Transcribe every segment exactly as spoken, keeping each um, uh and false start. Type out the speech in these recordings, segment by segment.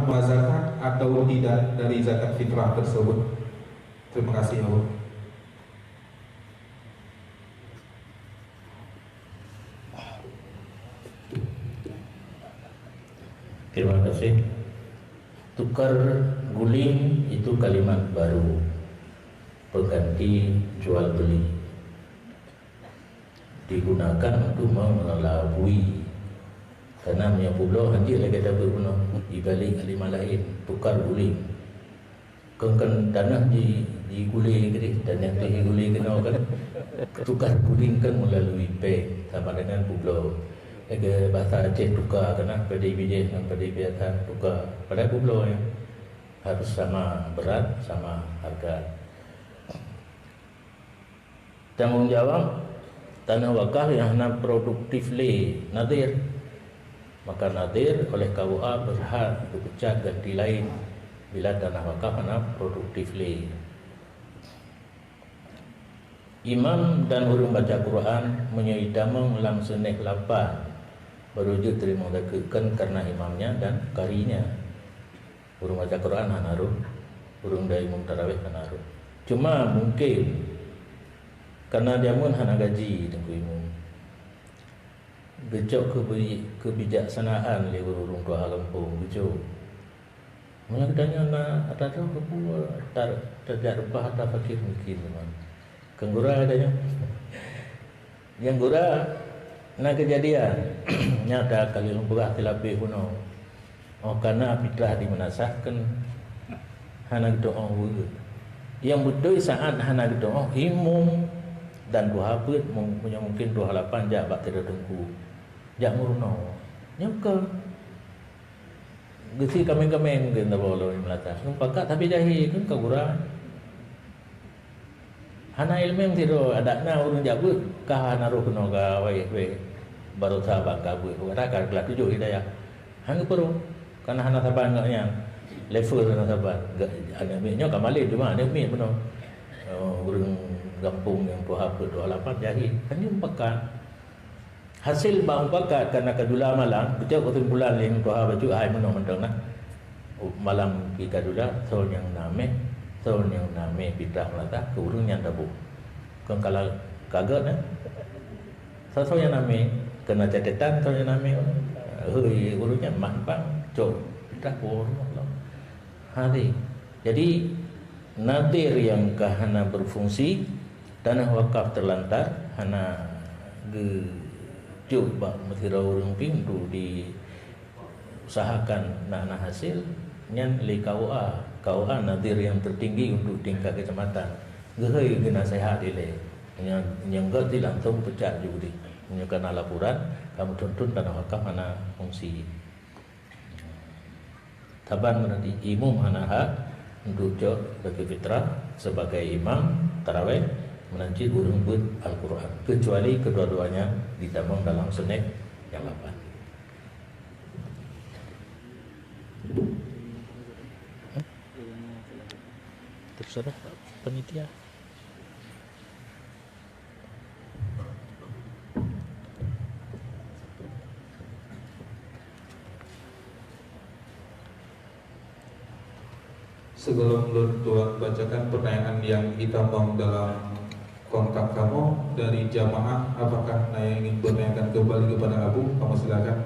zakat atau tidak dari zakat fitrah tersebut? Terima kasih, Abu. Terima kasih. Tukar guling itu kalimat baru pengganti jual beli. Digunakan untuk mengelabui. Karena meunyoe peubloe hanjeuet lagée tabeuet bunoe, ibalek kalimat laén, tukar guling. Kon, kon tanoh ji, jigulé keudeh, tanoh tu jigulé keunoe kan. Tukar guling kan melalui bank sama dengan peubloe. Lagée bahasa Aceh tukar kan, padé bijéh ngon padé biasa tukar. Padahai peubloe nyan harus sama berat, sama harga. Tanggong jawab, tanah wakaf nyang hana produktif lé nadhir. Maka nadhir oleh K U A berhak geupecat ganti laén bila tanah wakaf hana produktif lé. Imam dan ureuëng baca Quran meunyoe jitamong lam seuneh lapan, baru jeuet teurimong zakeuet, kon karena imamnya dan karinya. Ureuëng baca Quran hana rôh, ureuëng dai imum tarawih hana rôh. Cuma mungkin karena jameun hana gaji Teungku Imum. Geucok keubi-, keubijaksanaan lé ureuëng tuha gampông geucok. Meunyoe geutanyoe na ata droe keupeue tar-, tajak reupah ata fakir miskin teuma. Keu gura geutanyoe. Nyang gura na keujadian nyata ka lheueh lôn peugah teulapeh bunoe. Óh kana fitrah dimeunasah kheun hana geutu'oh weue. Nyang beutôi saát hana geutu'oh imum dan tuha peuet, mu-, meunyoe mungken tuha lapan jak bak sidroe teungku. Jak meurunoe. Nyoe keuh geusie kaméng-kaméng mungken saboh lôn meunasah. Ngon pakat tapi jahé kheun ka gura. Hana iéleumé sidroe, adak na ureuëng jak beuet, ka hana rôh keunoe ka wayeh-wayeh, baroesa ban ka beuet, ka ka geulah tujoh hidayah. Han geupeurôh, kana hana saban gobnyan, level hana saban. Geu-, aneuk miet nyoe ka malém teuma aneuk miet bunoe. Oh, ureuëng gampông nyang tuha peuet tuha lapan jahé, hana meupakat. Hasé bak mupakat kana ka jula malam, geucok keusimpulan lé meutuha bacut hai meunoe mantong na. Malam pih ka jula, soe nyang na mé, soe nyang na mé fitrah meunasah keu ureuëng nyang taboh. Kon kala kagèt na. Soe-soe nyang na mé, keu na catetan soe nyang na mé. Hei, ureuëng nyan mak pang cok fitrah keu ureuëng Allah. Hati. Jadi, nadhir nyang ka hana berfungsi, tanah wakaf terlantar, hana geucok bak meusidroe ureuëng pih untuk diusahakan na, na hasil, nyan lé K U A. K U A nadhir yang tertinggi untuk tingkat kecamatan. Geuhôi geunasehat ilée. Nyang, nyang gét di langsung pecat ju deh. Nyoe kana laporan, kamu tuntun tanah wakaf hana fungsi. Saban meunanti imum hana hak untuk cok bagi fitrah sebagai imam tarawih meunanti ureuëng beuet Al-Quran, kecuali kedua-duanya ditamong dalam seuneh nyang lapan. Terserah panitia. Sebelum lôn tuan bacakan pertanyaan yang hitam dalam kontak kamu dari jamaah, apakah ada yang ingin bertanyakan kembali kepada Abu? Kamu silakan.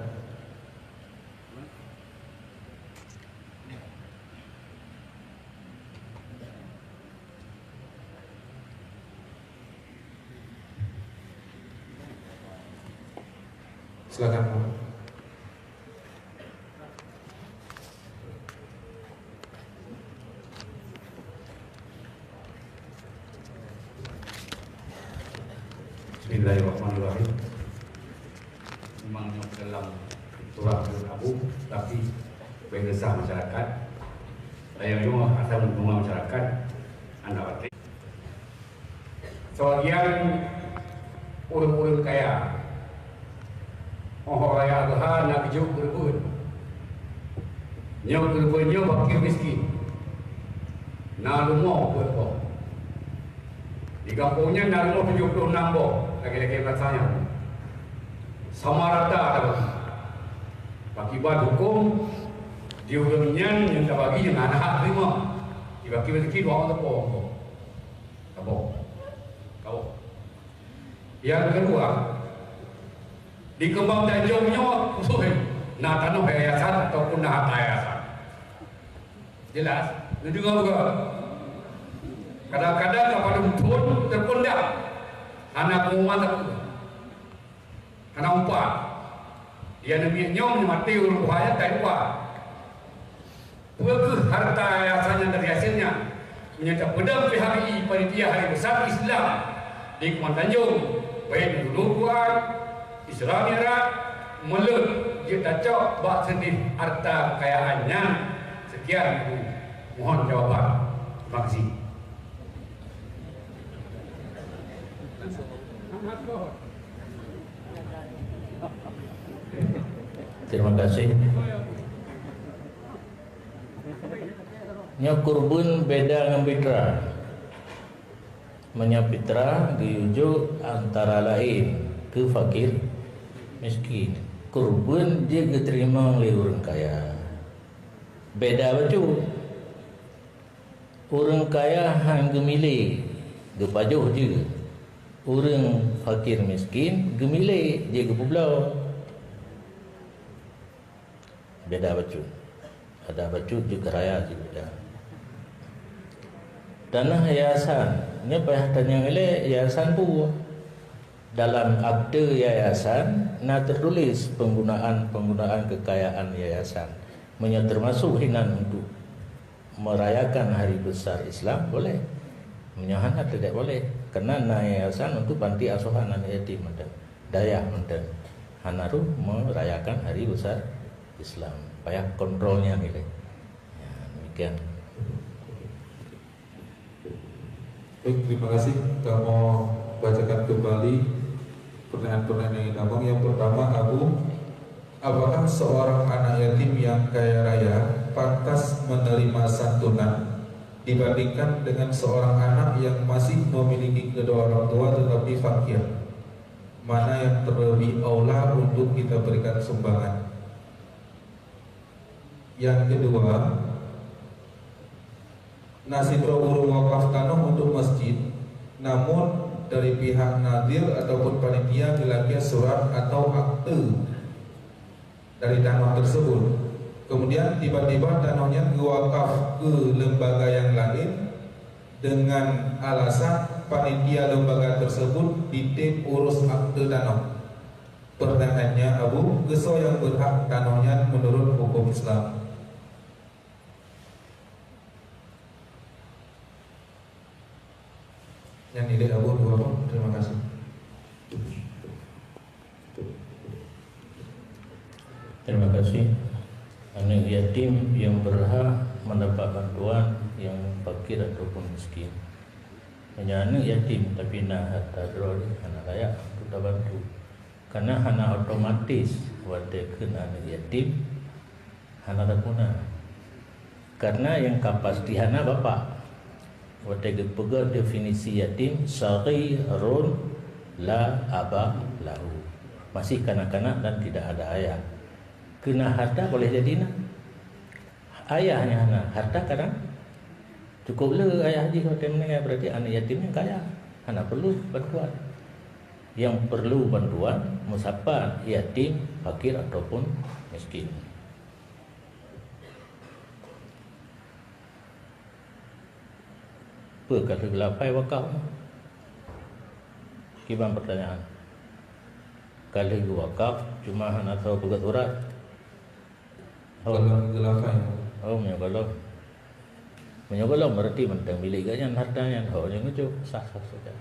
Silakan, Bu. Bismillahirrahmanirrahim. Memang nyoe dalam surah Al-Abu, tapi bagi resah masyarakat, dan nyoe asai meunyoe masyarakat, aneuk até. Sebagian ureuëng-ureuëng kaya, óh raya Adha na geujok keureubeuen. Nyoe keureubeuen nyoe fakir miskin. Na rumoh peuet boh. Di gampông nyan na rumoh tujoh ploh nam boh, lagée-lagée masa nyan. Sama rata tabagi. Pakiban huköm Di ureuëng nyan nyang tabagi nyang hana hak teurimong. Dibagi rezeki dua orang teupo. Teupo. Teupo. Nyang keudua, di Keumbang Tanjong nyoe khusus na tanoh yayasan ataupun na harta yayasan. Jelas? Neudeungoe beugöt? Kadang-kadang ka padum thon teupeundak hana pengumuman sapeue. Hana upah. Nyang neumiet nyoe meunyoe maté ureuëng tuha nyan ka upah. Peu kheueh harta yayasan nyang dari hasil nyan? Meunyoe tapeudong pihak I, panitia Hari Besar Islam di Keumbang Tanjong, baik meunurot Quran, Isra Mi'raj, meuleuet jeuet tacok bak seudeh harta kekayaan nyan. Sekian, mohon jawaban. Terima kasih. Terima kasih. Nyoe kurban beda ngon fitrah. Meunyoe fitrah geuyue jok antara laén keu fakir miskin. Kurban jeuet geuteurimong lé ureuëng kaya. Beda bacut. Ureuëng kaya hán geumilé, geupajoh jeuet. Ureuëng fakir miskin geumilé, jeuet geupeubloe. Beda bacut. Ada bacut jeuet geuraya jeuet beda. Tanoh yayasan, nyoe payah tanyong ilée, yayasan peue? Dalam akte yayasan na teutuléh penggunaan-penggunaan kekayaan yayasan. Meunyoe teumasok hinan untuk merayakan hari besar Islam, boleh. Meunyoe hana, tidak boleh. Karena na yayasan untuk panti asuhan aneuk yatim mantong, dayah mantong. Hana roh merayakan hari besar Islam. Payah kontrolnya nilai. Ya, demikian. Baik, terima kasih. Kamoe bacakan kembali pertanyaan-pertanyaan yang datang. Yang pertama, Abu, apakah seorang anak yatim yang kaya raya pantas menerima santunan dibandingkan dengan seorang anak yang masih memiliki kedua orang tua tetapi fakir? Mana yang terlebih aula untuk kita berikan sumbangan? Yang kedua, na sidroe ureuëng wakaf tanoh untuk masjid, namun dari pihak nadir ataupun panitia geulakée surat atau akte dari tanoh tersebut. Kemudian tiba-tiba tanoh nyan geuwakaf keu lembaga yang lain, dengan alasan panitia lembaga tersebut ditém urus akte tanoh. Pertanyaannya, Abu, keu soe nyang beurhak tanoh nyan meunurot huköm Islam? Nyan ilée Abu dua boh. Terima kasih. Terima kasih. Aneuk yatim yang berhak mendapat bantuan yang fakir ataupun miskin. Meunyoe aneuk yatim tapi na harta droe, hana layak untuk tabantu. Karena hana otomatis watée kheun aneuk yatim hana tapuna. Karena nyang ka pasti hana bapak. Watée geupeugah definisi yatim, saghirun la aba lahu. Masih kanak-kanak dan tidak ada ayah. Keu na harta boleh jadi na. Ayah nyang hana, harta kadang cukup le ayah jih watée meuninggai, berarti aneuk yatim nyan kaya, hana perlu bantuan. Nyang perlu bantuan, meusapat yatim, fakir ataupun miskin. Peue ka lheueh geulafai wakaf? Kiban pertanyaan. Ka lheueh geuwakaf, cuma hana soe peugah surat. Oh. Gohlom geulafai. Oh, meunyoe gohlom. Meunyoe gohlom, berarti mantong milék geuh nyan harta nyan, ho nyang geucok, sah-sah saja.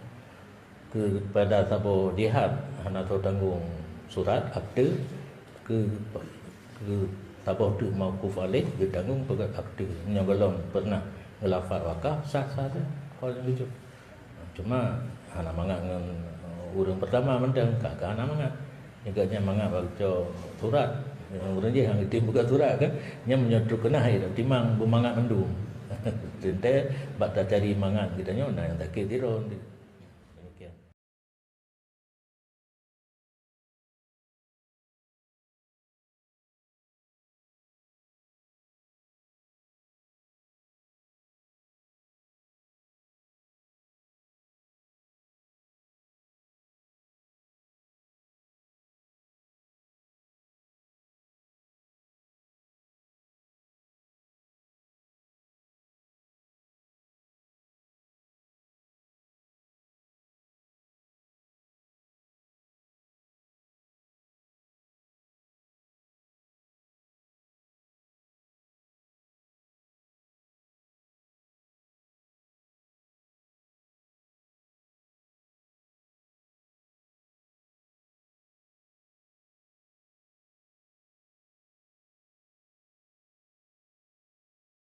Keupada saboh jihad hana soe tanggong surat, akte, keu, keu saboh teuk mauquf alaih geutanggong peugöt akte. Meunyoe gohlom peureunah geulafat wakaf, sah-sah saja, ho nyang geucok. Cuma hana mangat ngon ureuëng pertama mantong, ka, ka hana mangat. Nyan geuh nyan mangat bak geucok surat. Ureuëng jih nyang geutem peugöt surat kan, nyan meunyoe trok keunan hai timang beumangat mandum. Teuntée bak tacari mangat geutanyoe na nyang sakét sidroe.